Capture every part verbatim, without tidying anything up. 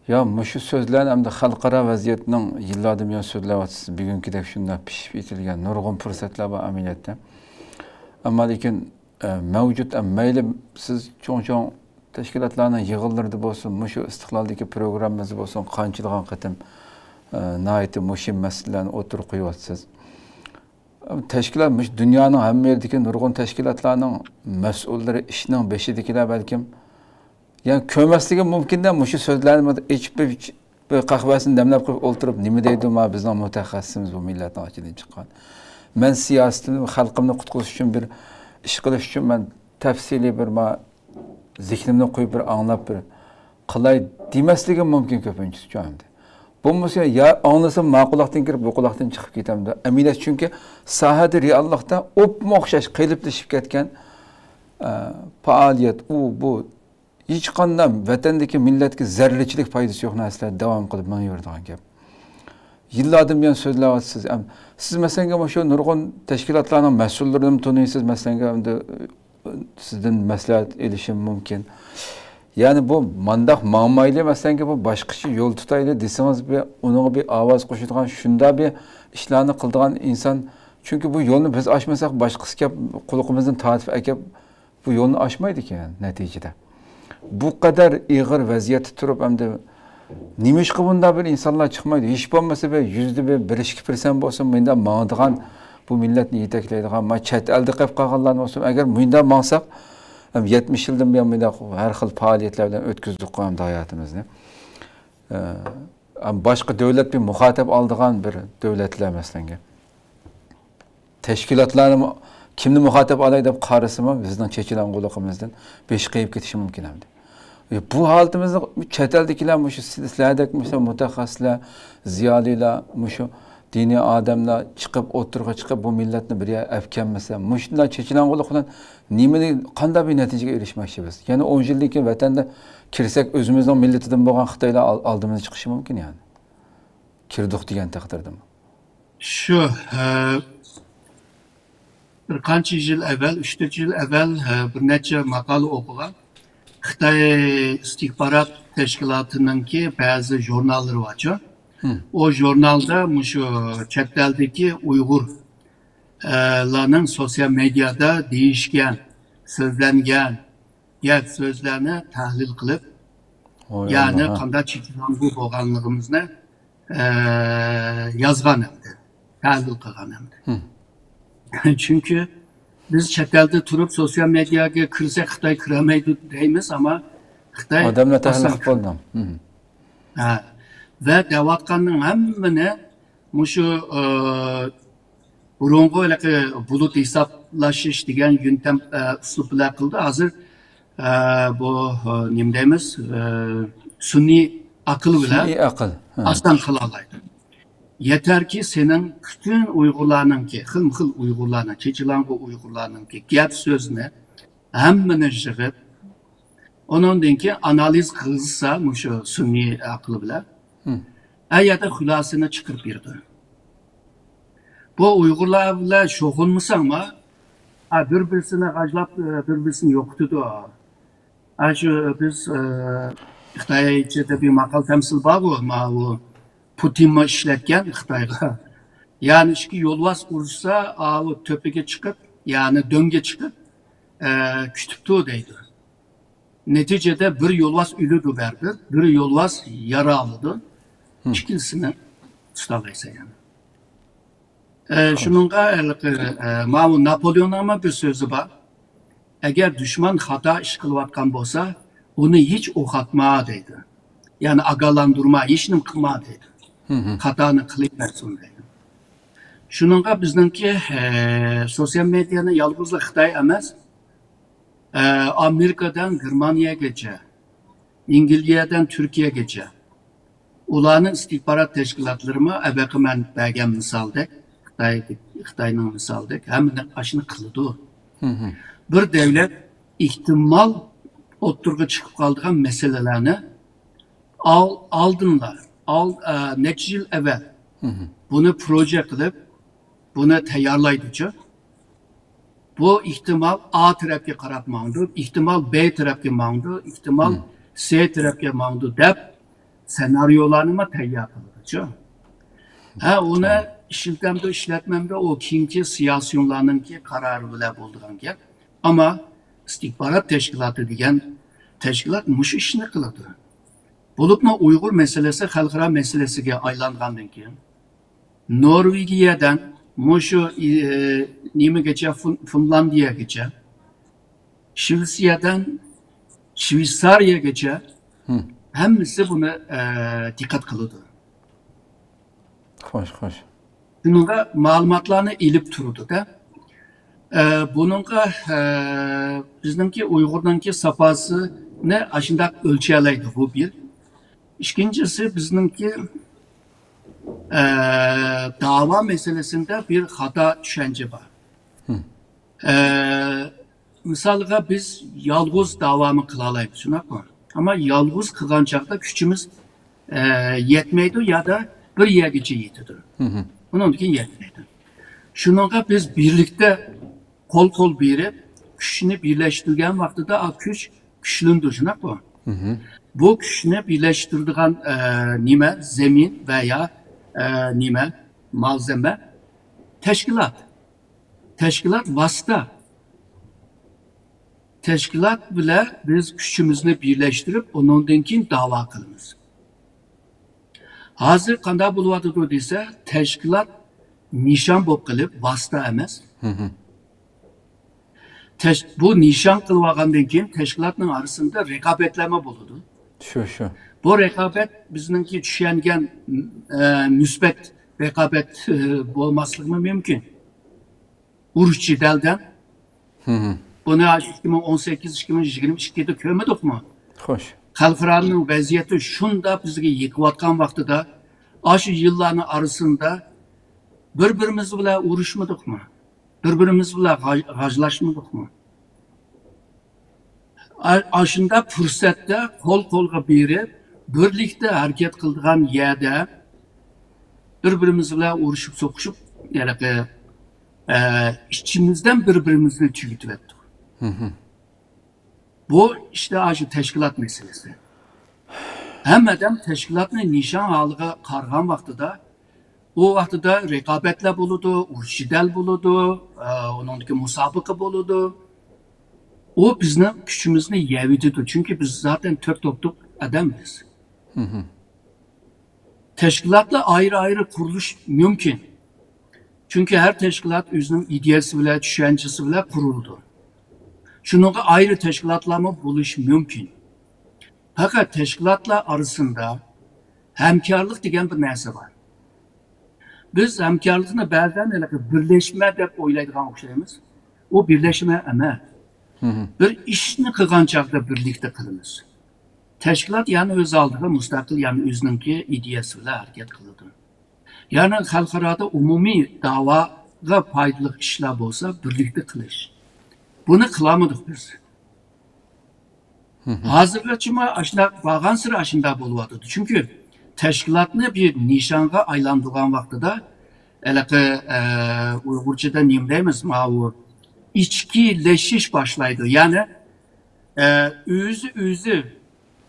يا، مۇشۇ سۆزلەرنى ئەمدى خەلقئارا ۋەزىيەتنىڭ يىللاردىن بۇيان سۆزلەۋاتىسىز. بۈگۈنكىدەك شۇنداق پىشىپ ئېيتىلگەن نۇرغۇن پۇرسەتلەر بار ئەمەلىيەتتە. ئەمما لېكىن، ئە، مەۋجۇت، ئە، مەيلى سىز چوڭ-چوڭ تەشكىلاتلارنىڭ يىغىنلىرىدا بولسۇن، مۇشۇ ئىستىقلالدىكى پروگراممىمىزدا بولسۇن، قانچىلىغان قېتىم، ئە، ناھايىتى مۇھىم مەسىلىلەرنى ئوتتۇرىغا قويۇۋاتىسىز. تەشكىلات، مۇشۇ دۇنيانىڭ ھەممە يېرىدىكى نۇرغۇن تەشكىلاتلارنىڭ مەسئۇللىرى، ئىشنىڭ بېشىدىكىلەر بەلكىم، يەنى كۆرمەسلىكى مۇمكىن-دە، مۇشۇ سۆزلەرنى ئېچىپ بىر، بىر قەھۋەسىنى دەملەپ قويۇپ ئولتۇرۇپ، نېمە دەيدۇ، ما بىزنىڭ مۇتەخەسسىسىمىز بۇ مىللەتنىڭ ئىچىدىن چىققان. مەن سىياسىتىمنى، خەلقىمنى قۇتقۇزۇش ئۈچۈن بىر ئىش قىلىش ئۈچۈن مەن تەپسىلىي بىر ما زېھنىمنى قويۇپ بىر ئاڭلاپ بىر قىلاي دېمەسلىكى مۇمكىن كۆپىنچىسىچۇ ئەمدى. بولمىسا يا ئاڭلىسا ما قۇلاقتىن كىرىپ بۇ قۇلاقتىن چىقىپ كېتەمدۇ. ئەمەلىيەت چۈنكى ساھەدە رېئاللىقتا ئوپمۇ ئوخشاش قېلىپلىشىپ كەتكەن، ئە، پائالىيەت ئۇ بۇ ھېچقانداق ۋەتەندىكى مىللەتكە زەررىچىلىك پايدىسى يوق نەرسىلەر داۋام قىلىپ مېڭىۋېرىدىغان گەپ. يىللاردىن بۇيان سۆزلەۋاتىسىز. ئەم، سىز مەسىلەنگە مۇشۇ نۇرغۇن تەشكىلاتلارنىڭ مەسئۇللىرىنىمۇ تونۇيسىز. مەسىلەنگە ئەمدى، ئە، سىزدىن مەسلىھەت ئېلىشىم مۇمكىن. يەنى بۇ مانداق ماڭمايلى، مەسىلەنگە بۇ باشقىچە يول تۇتايلى دېسىڭىز، بىر ئۇنىڭغا بىر ئاۋاز قوشىدىغان شۇنداق بىر ئىشلارنى قىلىدىغان ئىنسان، چۈنكى بۇ يولنى بىز ئاچمىساق، باشقىسى كەپ قۇلىقىمىزدىن تارتىپ ئەكەپ، بۇ يولنى ئاچمايدىكەن نەتىجىدە. بۇ قەدەر ئېغىر ۋەزىيەتتە تۇرۇپ، ئەمدى نېمىشقا بۇنداق بىر ئىنسانلار چىقمايدۇ؟ ھېچ بولمىسا بىر يۈزدە بىر، بىر ئىككى پىرسەنت بولسۇن، مۇنداق ماڭىدىغان، بۇ مىللەتنى يېتەكلەيدىغان، ما چەت ئەلدە قېلىپ قالغانلار بولسۇن، ئەگەر مۇنداق ماڭساق، ھەم يەتمىش يىلدىن بۇيان مۇنداق ھەر خىل پائالىيەتلەر بىلەن ئۆتكۈزدۇق ھەمدە ھاياتىمىزنى. ئە، باشقا دۆلەت بىر مۇخاتەپ ئالىدىغان بىر دۆلەتلەر مەسىلەنگە. تەشكىلاتلارنىمۇ كىمنى مۇخاتەپ ئالاي دەپ قارىسىمۇ، بىزنىڭ چېچىلاڭغۇلۇقىمىزدىن بېشى قېيىپ كېتىشى مۇمكىن ئەمدى. بۇ ھالىتىمىزنى چەت ئەلدىكىلەر، مۇشۇ سىلەردەك مۇشۇ مۇتەخەسسىسلەر، زىيالىيلار، مۇشۇ دىنىي ئادەملەر چىقىپ، ئوتتۇرىغا چىقىپ، بۇ مىللەتنى بىر يەرگە ئەپكەنمىسە، مۇشۇنداق چېچىلاڭغۇلۇق بىلەن نېمىنى، قانداق بىر نەتىجىگە ئېرىشمەكچى بىز؟ يەنە ئون يىلدىن كېيىن ۋەتەندە كىرسەك، ئۆزىمىزنىڭ مىللىتىدىن بولغان خىتايلار ئال-، ئالدىمىزغا چىقىشى مۇمكىن يەنى. كىردۇق دېگەن تەقدىردىمۇ. شۇ، ئە، بىر قانچە يىل ئەۋۋەل، ئۈچ تۆت يىل ئەۋۋەل، ئە، بىر نەچچە ماقالە ئوقۇغان. خىتاي ئىستىخبارات تەشكىلاتىنىڭكى بەزى ژۇرناللىرى بارچۇ. ئۇ ژۇرنالدا مۇشۇ چەت ئەلدىكى ئۇيغۇر، ئە، لارنىڭ سوتسىيال مېدىيادا دېيىشكەن، سۆزلەنگەن گەپ سۆزلەرنى تەھلىل قىلىپ، يەنى قانداق چېچىلاڭغۇ بولغانلىقىمىزنى، ئە، يازغان ئەمدى، تەھلىل قىلغان ئەمدى. چۈنكى بىز چەت ئەلدە تۇرۇپ سوتسىيال مېدىياغا كىرسەك خىتاي كىرەلمەيدۇ دەيمىز، ئەمما خىتاي ئادەملەر تەھلىل قىلىپ بولدى. ھە. ۋە دەۋاتقاننىڭ ھەممىنى مۇشۇ، ئە، بۇرۇنقى ھېلىقى بۇلۇت ھېسابلىشىش دېگەن يۆنتەم، ئە، ئۇسلۇب بىلەن قىلدى. ھازىر، ئە، بۇ، ئە، نېمە دەيمىز، ئە، سۈنئىي ئەقىل بىلەن سۈنئىي ئەقىل، ھە. ئاسان قىلالايدۇ. يېتەركى سېنىڭ پۈتۈن ئۇيغۇرلارنىڭكى، خىلمۇ خىل ئۇيغۇرلارنىڭ، چېچىلاڭغۇ ئۇيغۇرلارنىڭكى گەپ سۆزىنى ھەممىنى يىغىپ، ئۇنىڭدىن كېيىن ئانالىز قىلسا، مۇشۇ سۈنئىي ئەقىل بىلەن، ئە يەردە خۇلاسىنى چىقىرىپ بېرىدۇ. بۇ ئۇيغۇرلار بىلەن شۇغۇللانمىساڭما، ھە، بىر-بىرسىنى غاجلاپ، بىر-بىرسىنى يوقىتىدۇ. ھە، شۇ بىز، ئە، خىتايچىدا بىر ماقال تەمسىل بارغۇ، ماۋۇ پۇتىنمۇ ئىشلەتكەن خىتايغا. يەنى ئىككى يولۋاس ئۇرۇشسا، ئاۋۇ تۆپىگە چىقىپ، يەنى دۆڭگە چىقىپ، ئە، كۈتۈپتۇ دەيدۇ. نەتىجىدە بىر يولۋاس ئۆلىدۇ بەرىبىر، بىر يولۋاس يارا ئالىدۇ. ئىككىلىسىنى تۇتالايسەن يەنى. ئە، شۇنىڭغا ھېلىقى، ئە، ماۋۇ ناپولېئوننىڭمۇ بىر سۆزى بار. ئەگەر دۈشمەن خاتا ئىش قىلىۋاتقان بولسا، ئۇنى ھېچ ئوخاتما دەيدۇ. يەنى ئاگاھلاندۇرما، ھېچنېمە قىلما دەيدۇ. خاتانى قىلىۋەرسۇن دەيدۇ. شۇنىڭغا بىزنىڭكى، ئە، سوتسىيال مېدىيانى يالغۇزلا خىتاي ئەمەس، ئە، ئامېرىكادىن گېرمانىيەگىچە، ئەنگلىيەدىن تۈركىيەگىچە ئۇلارنىڭ ئىستىخبارات تەشكىلاتلىرىمۇ ئەۋەقە مەن بەرگەن مىسالدەك، خىتاي، خىتاينىڭ مىسالىدەك ھەممىنى ئاشۇنى قىلىدۇ. بىر دۆلەت ئېھتىمال ئوتتۇرىغا چىقىپ قالىدىغان مەسىلىلەرنى ئال-، ئالدىنلا، ئال-، ئە، نەچچە يىل ئەۋۋەل بۇنى پروژە قىلىپ، بۇنى تەييارلايدۇچۇ. بۇ ئېھتىمال ئا تەرەپكە قاراپ ماڭىدۇ، ئېھتىمال بې تەرەپكە ماڭىدۇ، ئېھتىمال سې تەرەپكە ماڭىدۇ دەپ، سېناريولارنىمۇ تەييار قىلىدۇچۇ. ھە، ئۇنى ئىشلىتەمدۇ، ئىشلەتمەمدۇ، ئۇ كېيىنكى سىياسىيونلارنىڭكى قارارى بىلەن بولىدىغان گەپ. ئەمما ئىستىخبارات تەشكىلاتى دېگەن تەشكىلات مۇشۇ ئىشنى قىلىدۇ. بولۇپمۇ ئۇيغۇر مەسىلىسى خەلقئارا مەسىلىسىگە ئايلانغاندىن كېيىن، نورۋېگىيەدىن مۇشۇ، ئى، نېمىگىچە، فىن-، فىنلاندىيەگىچە، شىۋېتسىيەدىن شىۋېتسارىيەگىچە ھەممىسى بۇنى، ئە، دىققەت قىلىدۇ. خوش، خوش. شۇنىڭغا مەلۇماتلارنى ئېلىپ تۇرىدۇ-دە. ئە، بۇنىڭغا، ئە، بىزنىڭكى ئۇيغۇرنىڭكى ساپاسىنى ئاشۇنداق ئۆلچىيەلەيدۇ، بۇ بىر. ئىككىنچىسى، بىزنىڭكى، ئە، داۋا مەسىلىسىندە بىر خاتا چۈشەنچە بار. ئە، مىسالغا، بىز يالغۇز داۋامۇ قىلالايمىز، شۇنداقمۇ؟ ئەمما يالغۇز قىلغان چاغدا كۈچىمىز، ئە، يەتمەيدۇ يادا بىر يەرگىچە يېتىدۇ. ئۇنىڭدىن كېيىن يەتمەيدۇ. شۇنىڭغا بىز بىرلىكتە قول-قول بېرىپ، كۈچنى بىرلەشتۈرگەن ۋاقتىدا ئا كۈچ كۈچلىنىدۇ، شۇنداقمۇ؟ بۇ كۈچنى بىرلەشتۈرىدىغان، ئە، نېمە؟ زېمىن ۋە يا، ئە، نېمە؟ مالزېمە؟ تەشكىلات. تەشكىلات ۋاسىتە. تەشكىلات بىلەن بىز كۈچىمىزنى بىرلەشتۈرۈپ، ئۇنىڭدىن كېيىن داۋا قىلىمىز. ھازىر قانداق بولۇۋاتىدۇ دېسە، تەشكىلات نىشان بولۇپ قېلىپ، ۋاسىتە ئەمەس. تەش-، بۇ نىشان قىلىۋالغاندىن كېيىن تەشكىلاتنىڭ ئارىسىندا رىقابەتلەرمۇ بولىدۇ. شۇ، شۇ. بۇ رىقابەت بىزنىڭكى چۈشەنگەن، ئە، مۇسبەت رىقابەت، ئە، بولماسلىقىمۇ مۇمكىن. ئۇرۇش جېدەلدە. بۇنى ئىككى مىڭ ئون سەككىز، ئىككى مىڭ يىگىرمە ئىككىدە كۆرمىدۇقمۇ؟ خوش. خەلقئارانىڭ ۋەزىيىتى شۇنداق بىزگە يېقىۋاتقان ۋاقتىدا، ئاشۇ يىللارنىڭ ئارىسىدا بىر-بىرىمىز بىلەن ئۇرۇشمىدۇقمۇ؟ بىر-بىرىمىز بىلەن غاج-، غاجلاشمىدۇقمۇ؟ ئا-، ئاشۇنداق پۇرسەتتە قول-قولغا بېرىپ، بىرلىكتە ھەرىكەت قىلىدىغان يەردە بىر-بىرىمىز بىلەن ئۇرۇشۇپ، سوقۇشۇپ، ھېلىقى، ئە، ئىچىمىزدىن بىر-بىرىمىزنى تۈگىتىۋەتتۇق. بۇ ئىشتە ئاشۇ تەشكىلات مەسىلىسى. ھەممە ئادەم تەشكىلاتنى نىشان ھالىغا قارىغان ۋاقتىدا، ئۇ ۋاقتىدا رىقابەتلەر بولىدۇ، ئۇرۇش جېدەل بولىدۇ، ئە، ئۇنىڭدىكى مۇسابىقە بولىدۇ. ئۇ بىزنىڭ كۈچىمىزنى يەۋېتىدۇ، چۈنكى بىز زاتەن تۆت توپلۇق ئادەم بىز. تەشكىلاتلار ئايرى-ئايرى قۇرۇلۇش مۇمكىن. چۈنكى ھەر تەشكىلات ئۆزىنىڭ ئىدىيەسى بىلەن، چۈشەنچىسى بىلەن قۇرۇلىدۇ. شۇنىڭغا ئايرى تەشكىلاتلارمۇ بولۇشى مۇمكىن. پەقەت تەشكىلاتلار ئارىسىدا ھەمكارلىق دېگەن بىر نەرسە بار. بىز ھەمكارلىقنى بەزەن ھېلىقى بىرلەشمە دەپ ئويلايدىغان ئوخشايمىز. ئۇ بىرلەشمە ئەمەس. بىر ئىشنى قىلغان چاغدا بىرلىكتە قىلىمىز. تەشكىلات يەنە ئۆز ئالدىغا مۇستەقىل، يەنە ئۆزىنىڭكى ئىدىيەسى بىلەن ھەرىكەت قىلىدۇ. يەنى خەلقئارادا ئومۇمىي داۋاغا پايدىلىق ئىشلار بولسا، بىرلىكتە قىلىش. بۇنى قىلالمىدۇق بىز. ھازىرغىچىمۇ ئاشۇنداق بارغانسېرى ئاشۇنداق بولۇۋاتىدۇ. چۈنكى تەشكىلاتنى بىر نىشانغا ئايلاندۇرغان ۋاقتىدا، ھېلىقى، ئە، ئۇيغۇرچىدا نېمە دەيمىز؟ ماۋۇ ئىچكىلىشىش باشلايدۇ. يەنى، ئە، ئۆزى، ئۆزى،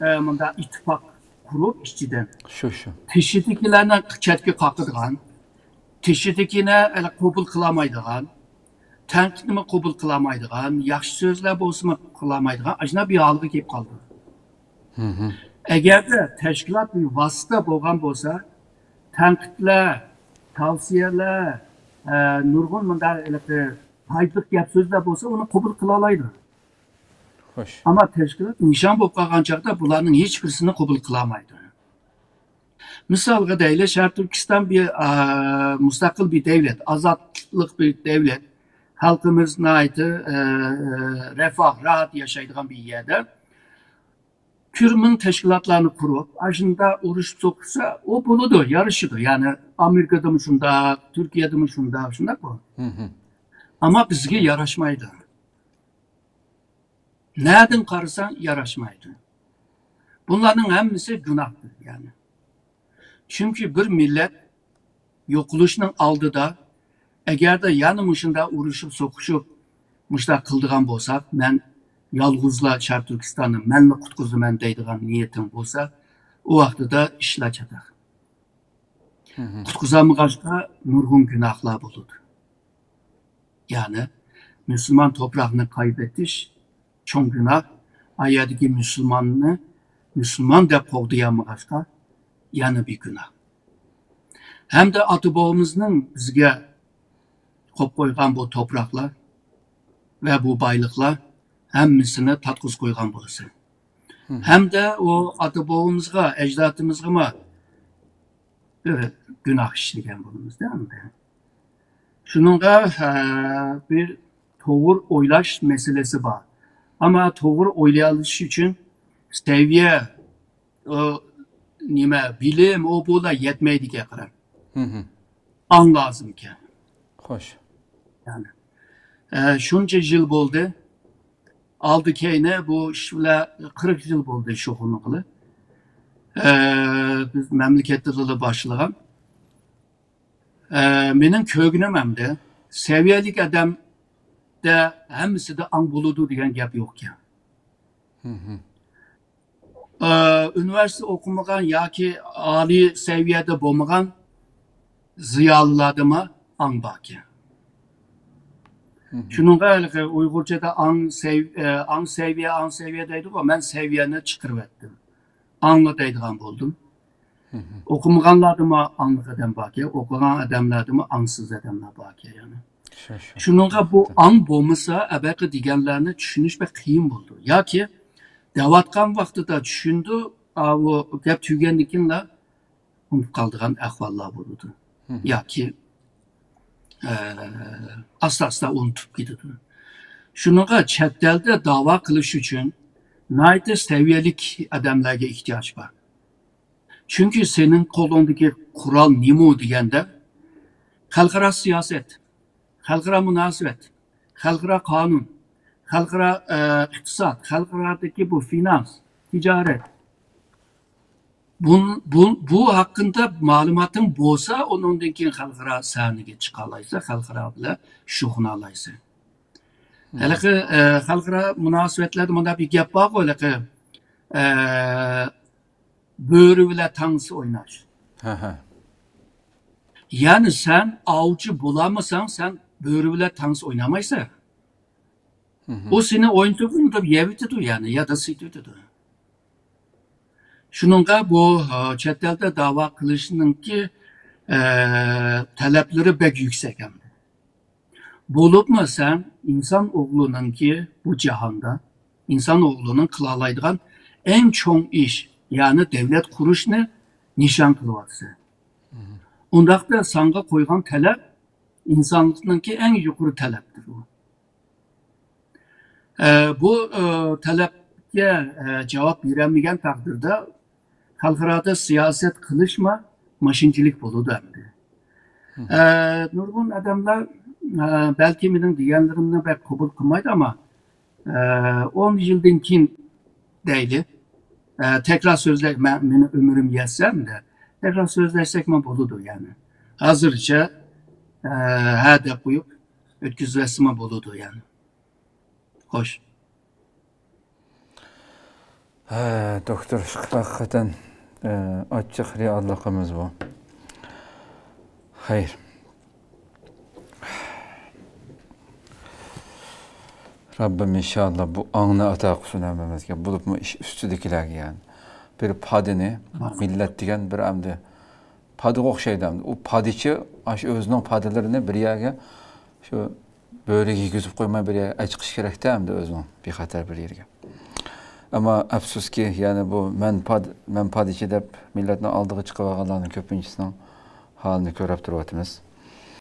ئە، مۇنداق ئىتتىپاق قۇرۇپ ئىچىدىن. شۇ، شۇ. تېشىدىكىلەرنى چەتكە قاقىدىغان، تېشىدىكىنى ھېلى قوبۇل قىلالمايدىغان، تەنقىدنىمۇ قوبۇل قىلالمايدىغان، ياخشى سۆزلەر بولسىمۇ قىلالمايدىغان، ئاشۇنداق بىر ھالغا كېلىپ قالدى. ئەگەردە تەشكىلات بىر ۋاسىتە بولغان بولسا، تەنقىدلەر، تەۋسىيەلەر، ئە، نۇرغۇن مۇنداق ھېلىقى پايدىلىق گەپ سۆزلەر بولسا، ئۇنى قوبۇل قىلالايدۇ. خوش. ئەمما تەشكىلات نىشان بولۇپ قالغان چاغدا بۇلارنىڭ ھېچ بىرسىنى قوبۇل قىلالمايدۇ. مىسالغا دەيلى، شەرقىي تۈركىستان بىر، ئە، مۇستەقىل بىر دەۋلەت، ئازادلىق بىر دەۋلەت. خەلقىمىز ناھايىتى، ئە، رەفاھ، راھەت ياشايدىغان بىر يەردە. كۈرمىڭ تەشكىلاتلارنى قۇرۇپ، ئاشۇنداق ئۇرۇشۇپ سوقۇشسا، ئۇ بولىدۇ، يارىشىدۇ. يەنى ئامېرىكىدىمۇ شۇنداق، تۈركىيەدىمۇ شۇنداق، شۇنداققۇ. ئەمما بىزگە ياراشمايدۇ. نەدىن قارىساڭ ياراشمايدۇ. بۇلارنىڭ ھەممىسى گۇناھتۇر، يەنى. چۈنكى بىر مىللەت يوقىلىشنىڭ ئالدىدا، ئەگەردە يەنە مۇشۇنداق ئۇرۇشۇپ، سوقۇشۇپ، مۇشۇنداق قىلىدىغان بولساق، مەن يالغۇزلا شەرقىي تۈركىستاننى مەنلا قۇتقۇزىمەن دەيدىغان نىيىتىڭ بولسا، ئۇ ۋاقتىدا ئىشلار چاتاق. قۇتقۇزالمىغاچقا نۇرغۇن گۇناھلار بولىدۇ. يەنى مۇسۇلمان توپراقنى قايبېتىش چوڭ گۇناھ. ئا يەردىكى مۇسۇلماننى مۇسۇلمان دەپ قوغدىيالمىغاچقا يەنە بىر گۇناھ. ھەمدە ئاتا بوۋىمىزنىڭ بىزگە قويۇپ قويغان بۇ توپراقلار ۋە بۇ بايلىقلار ھەممىسىنى تارتقۇزۇپ قويغان بولىسەن. ھەمدە ئۇ ئاتا بوۋىمىزغا، ئەجدادىمىزغىمۇ بىر گۇناھ ئىشلىگەن بولىمىزدا ئەمدى. شۇنىڭغا، ھە، بىر توغرا ئويلاش مەسىلىسى بار. ئەمما توغرا ئويلىيالىش ئۈچۈن سەۋىيە، ئۇ، نېمە، بىلىم، ئۇ بۇلار يەتمەيدىكەن، قارا. ئاڭ لازىمكەن. خوش. يەنى، ئە، شۇنچە يىل بولدى. ئالدى كەينى بۇ ئىش بىلەن قىرىق يىل بولدى شۇغۇللىنغىلى. ئە، بىز مەملىكەتتە باشلىغان. ئە، مېنىڭ كۆرگىنىم ئەمدى سەۋىيەلىك ئادەمدە ھەممىسىدە ئاڭ بولىدۇ دېگەن گەپ يوقكەن. ئە، ئۇنىۋېرسىتېت ئوقۇمىغان ياكى ئالىي سەۋىيەدە بولمىغان زىيالىيلاردىمۇ ئاڭ باركەن. شۇنىڭغا ھېلىقى ئۇيغۇرچىدا ئاڭ سەۋ-، ئە، ئاڭ سەۋىيە، ئاڭ سەۋىيە دەيدىغۇ، مەن سەۋىيەنى چىقىرىۋەتتىم. ئاڭلا دەيدىغان بولدۇم. ئوقۇمىغانلاردىمۇ ئاڭلىق ئادەم باركەن، ئوقۇغان ئادەملەردىمۇ ئاڭسىز ئادەملەر باركەن، يەنى. شۇ، شۇ. شۇنىڭغا بۇ ئاڭ بولمىسا، ئەبەقى دېگەنلەرنى چۈشىنىش بەك قىيىن بولىدۇ. ياكى دەۋاتقان ۋاقتىدا چۈشىنىدۇ، ئاۋۇ گەپ تۈگىگەندىن كېيىنلا ئۇنتۇپ قالىدىغان ئەھۋاللار بولىدۇ. ياكى، ئە، ئاستا-ئاستا ئۇنتۇپ كېتىدۇ. شۇنىڭغا چەت ئەلدە داۋا قىلىش ئۈچۈن ناھايىتى سەۋىيەلىك ئادەملەرگە ئېھتىياج بار. چۈنكى سېنىڭ قولۇڭدىكى قورال نېمە دېگەندە، خەلقئارا سىياسەت، خەلقئارا مۇناسىۋەت، خەلقئارا قانۇن، خەلقئارا، ئە، ئىقتىساد، خەلقئارادىكى بۇ فىنانس، تىجارەت. بۇ، بۇ، بۇ ھەققىدە مەلۇماتىڭ بولسا، ئۇنىڭدىن كېيىن خەلقئارا سەھنىگە چىقالايسەن، خەلقئارا بىلەن شۇغۇللىنالايسەن. ھېلىقى، ئە، خەلقئارا مۇناسىۋەتلەردە مۇنداق بىر گەپ بارغۇ، ھېلىقى، ئە، بۆرە بىلەن تەڭسە ئويناش. ھە، ھە. يەنى سەن ئاۋچى بولالمىساڭ، سەن بۆرە بىلەن تەڭسە ئوينىيالمايسەن. ئۇ سېنى ئوينىتىپ، ئوينىتىپ يەۋېتىدۇ، يەنى، يا دە سېتىۋېتىدۇ. شۇنىڭغا بۇ، ھە، چەت ئەلدە داۋا قىلىشنىڭكى، ئە، تەلەپلىرى بەك يۈكسەك ئەمدى. بولۇپمۇ سەن ئىنسان ئوغلىنىڭكى بۇ جاھاندا، ئىنسان ئوغلىنىڭ قىلالايدىغان ئەڭ چوڭ ئىش، يەنى دەۋلەت قۇرۇشنى نىشان قىلىۋاتىسەن. ئۇنداقتا ساڭا قويغان تەلەپ ئىنسانلىقنىڭكى ئەڭ يۇقىرى تەلەپتۇر ئۇ. ئە، بۇ، ئە، تەلەپكە، ئە، جاۋاب بېرەلمىگەن تەقدىردە، خەلقئارادا سىياسەت قىلىشمۇ ماشىنىچىلىك بولىدۇ ئەمدى. ئە، نۇرغۇن ئادەملەر، ئە، بەلكى مېنىڭ دېگەنلىرىمنى بەك قوبۇل قىلمايدۇ، ئەمما، ئە، ئون يىلدىن كېيىن دەيلى، ئە، تەكرار سۆزلەپ، مەن، مېنىڭ ئۆمرۈم يەتسە ئەمدى، تەكرار سۆزلەشسەكمۇ بولىدۇ، يەنى. ھازىرچە، ئە، ھە دەپ قويۇپ ئۆتكۈزۈۋەتسىمۇ بولىدۇ، يەنى. خوش. ھە، دوكتور، ھەقىقەتەن، ئە، ئاچچىق رېئاللىقىمىز بۇ. خەير. رەببىم ئىنشائاللا بۇ ئاڭنى ئاتا قىلسۇن ھەممىمىزگە. بولۇپمۇ ئىش ئۈستىدىكىلەرگە، يەنى. بىر پادىنى، مىللەت دېگەن بىر ئەمدى پادىغا ئوخشايدۇ ئەمدى. ئۇ پادىچى ئاشۇ ئۆزىنىڭ پادىلىرىنى بىر يەرگە، شۇ بۆرىگە يېگۈزۈپ قويماي، بىر يەرگە ئەچىقىش كېرەكتە ئەمدى ئۆزىنىڭ بىخەتەر بىر يېرىگە. ئەمما ئەپسۇسكى، يەنى بۇ مەن پاد-، مەن پادىچى دەپ مىللەتنىڭ ئالدىغا چىقىۋالغانلارنىڭ كۆپىنچىسىنىڭ ھالىنى كۆرۈپ تۇرۇۋاتىمىز.